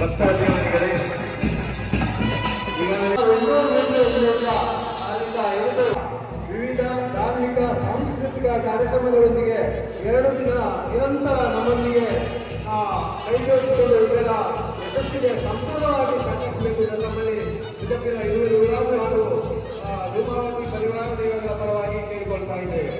ಭಕ್ತಾಭಿಮಾನಿಗಳೇ, ಈಗಾಗಲೇ ವಿವಿಧ ಧಾರ್ಮಿಕ, ಸಾಂಸ್ಕೃತಿಕ ಕಾರ್ಯಕ್ರಮಗಳೊಂದಿಗೆ 2 ದಿನ ನಿರಂತರ ನಮ್ಮೊಂದಿಗೆ ಕೈಜೋಡಿಸಿಕೊಂಡು ಇದರ ಯಶಸ್ಸಿಗೆ ಸಂಪೂರ್ಣವಾಗಿ ಸಹಕರಿಸಬೇಕು ಎಂದು ನಮ್ಮಲ್ಲಿ ಬಿಜೆಪಿನ ಇರುವರು ಹಾಗೂ ಧೂಮಾವತಿ ಪರಿವಾರ ದೈವಗಳ ಪರವಾಗಿ ಕೇಳಿಕೊಳ್ತಾ ಇದ್ದೇವೆ.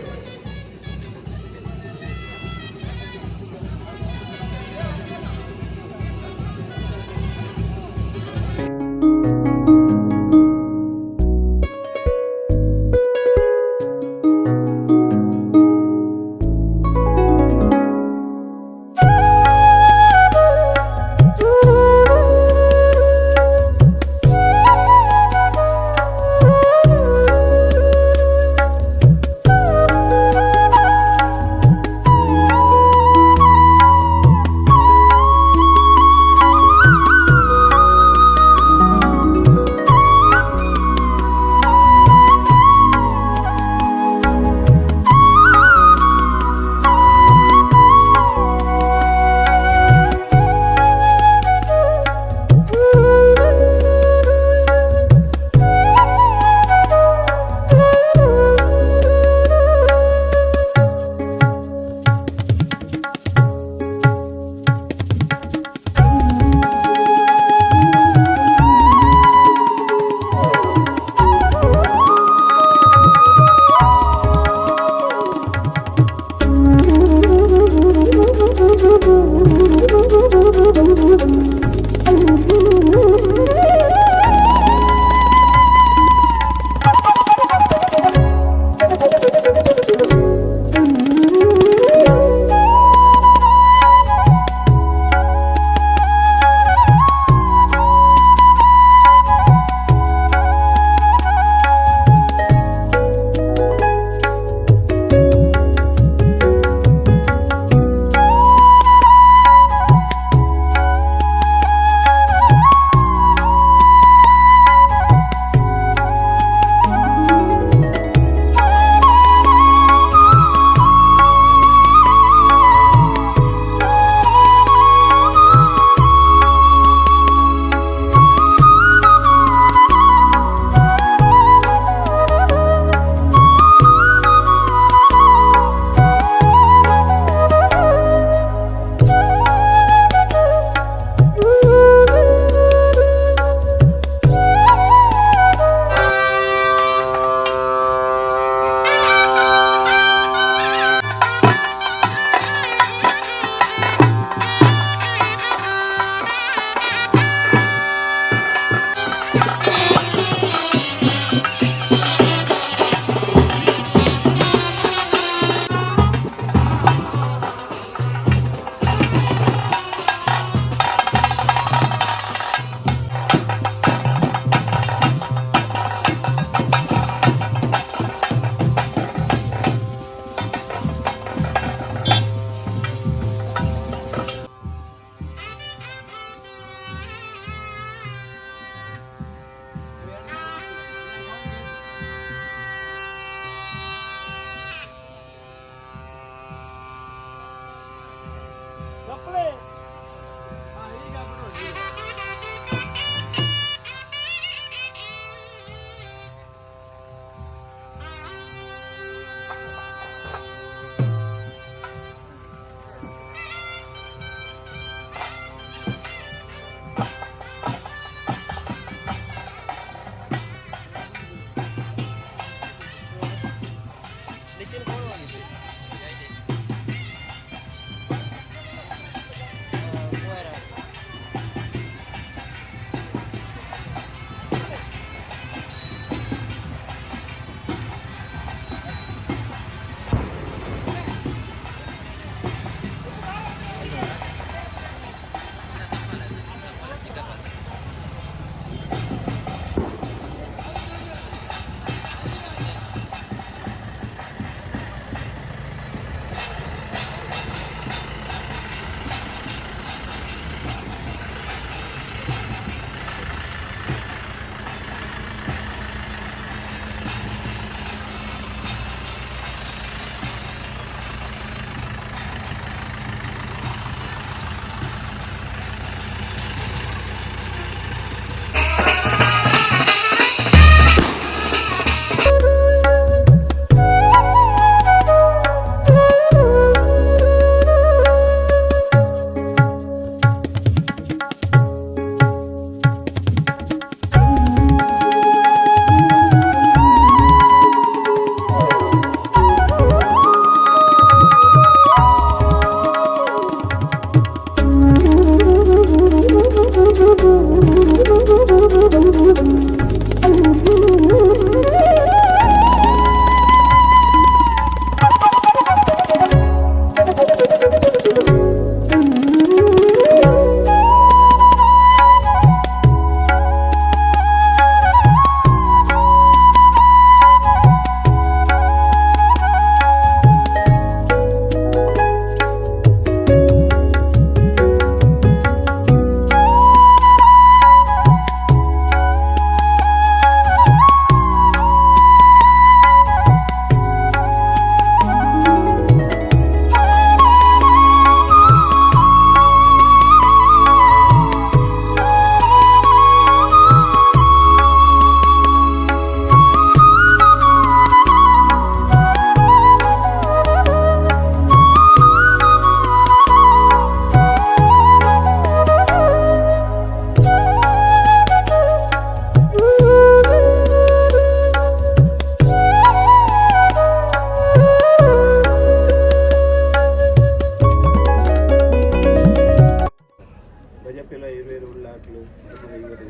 ಬಜಪೆಲ ಇರುವೆರು ಉಳ್ಳಾಕ್ಲು ಧರ್ಮ ಇವರು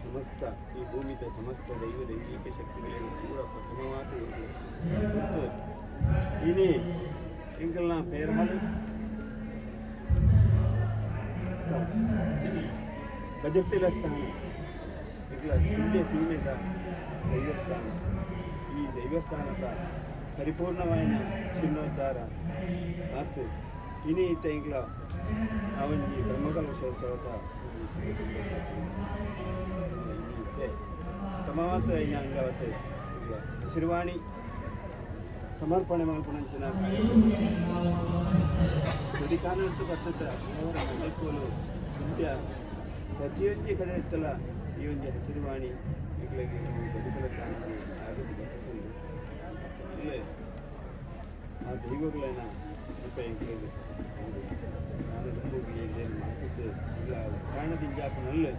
ಸಮಸ್ತ ಈ ಭೂಮಿದ ಸಮಸ್ತ ದೈವ ದೈವಿಕ ಶಕ್ತಿಗಳನ್ನು ಕೂಡ ಪ್ರಥಮವಾದ ಮತ್ತು ಇನಿ ಎಂಕಲ್ನ ಪೇರಹಾಲು ಬಜಪ್ಪಿಲ ಸ್ಥಾನ ಎಂಕಲ ಇಂಡಿಯ ಸೀಮೆದ ದೈವಸ್ಥಾನ. ಈ ದೈವಸ್ಥಾನದ ಪರಿಪೂರ್ಣವಾಯಿನ ಜೀರ್ಣೋದ್ಧಾರ ಆತು. ಇನಿ ಇತ್ತ ಎಂಕ್ಲ ಆ ಒಂಜಿ ಬ್ರಹ್ಮಕಲಶೋತ್ಸವದ ಒಂಜಿ ಶುಭ ಸಂದರ್ಭ. ಇನಿ ಇತ್ತೆ ತಮಾವತ್ ಐನ ಅಂಗವತ್ ಎಂಕ್ಲ ಹಸಿರುವಾಣಿ ಸಮರ್ಪಣೆ ಮಲ್ಪುನಂಚಿನ ಕಾರ್ಯಕ್ರಮ. ನುಡಿಕಾನಂತು ಬರ್ತದ ಅವರ ಮಲ್ಪೋಲು ಇಂದ್ಯ ಪ್ರತಿಯೊಂಜಿ ಕಡೆ ಇರ್ತಲ್ಲ. ಈ ಒಂಜಿ ಹಸಿರುವಾಣಿ ಎಂಕ್ಲೆಗ್ ಬದುಕಲ ಸ್ಥಾನ ಸಾಗದು ಬರ್ತದೆ. ಅಲ್ಲೇ ಆ ದೈವಗಳನ್ನ ಕೃಪೆ ಎಂಕ್ಲೆಗ್ ನಾನು ದುಂಬುಗು ಏನ್ ಮಾತದ್ದು ಇಲ್ಲ. ಕಾರಣದಿಂಜಾಪನಲ್ಲಿ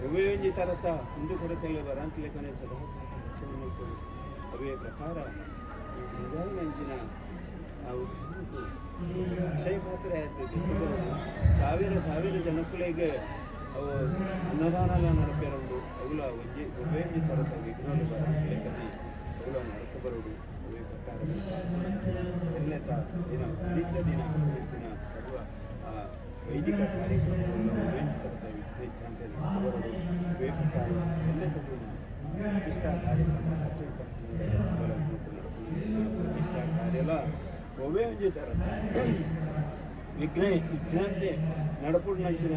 ಒವ್ವೇ ಒಂಜಿ ತರತ ಕುಂದು ಕೊರತೆಲ್ಲ ಬರಾಂತಲೆಕ್ಕನೆ ಸದಾ ರಕ್ಷಣೆ ಮಲ್ಪೊಡು. ಅವೇ ಪ್ರಕಾರ ಈ ಗಂಗಾಯಿನಂಚಿನ ಅವು ಅಕ್ಷಯ ಪಾತ್ರೆ ಆಯ್ತು. ಸಾವಿರ ಸಾವಿರ ಜನಕ್ಕುಲೆಗ್ ಅವು ಅನ್ನದಾನ ನಡಪೇರುಂಡು. ಅವುಲ ಒಂಜಿ ಒವ್ವೇ ಒಂಜಿ ತರತ ವಿಘ್ನಲು ಬರಾಂತಲೆಕ್ಕನೆ ಅವುಲ ನಡತ ಬರೋಡು. ಅವೇ ಪ್ರಕಾರ ಎಲ್ಲೆತ ದಿನ ನಿತ್ಯ ದಿನ ಹೆಚ್ಚಿನ ಸರ್ವ ಆ ವೈದಿಕ ಕಾರ್ಯಕ್ರಮಗಳು ಒವ್ವೇ ತರದ ವಿಘ್ನ ಇಚ್ಛಾಂತೆ ನಡತ ಬರೋಡು. ಅವೇ ಪ್ರಕಾರ ಎಲ್ಲೆತ ದಿನ ಪ್ರತಿಷ್ಠಾ ಕಾರ್ಯಕ್ರಮ 10, 23 ಪ್ರತಿಷ್ಠಾ ಕಾರ್ಯಲ ಒವ್ವೇ ಒಂಜಿ ತರತ ವಿಘ್ನ ಇಚ್ಛಾಂತೆ ನಡಪುಡ್ನಂಚಿನ.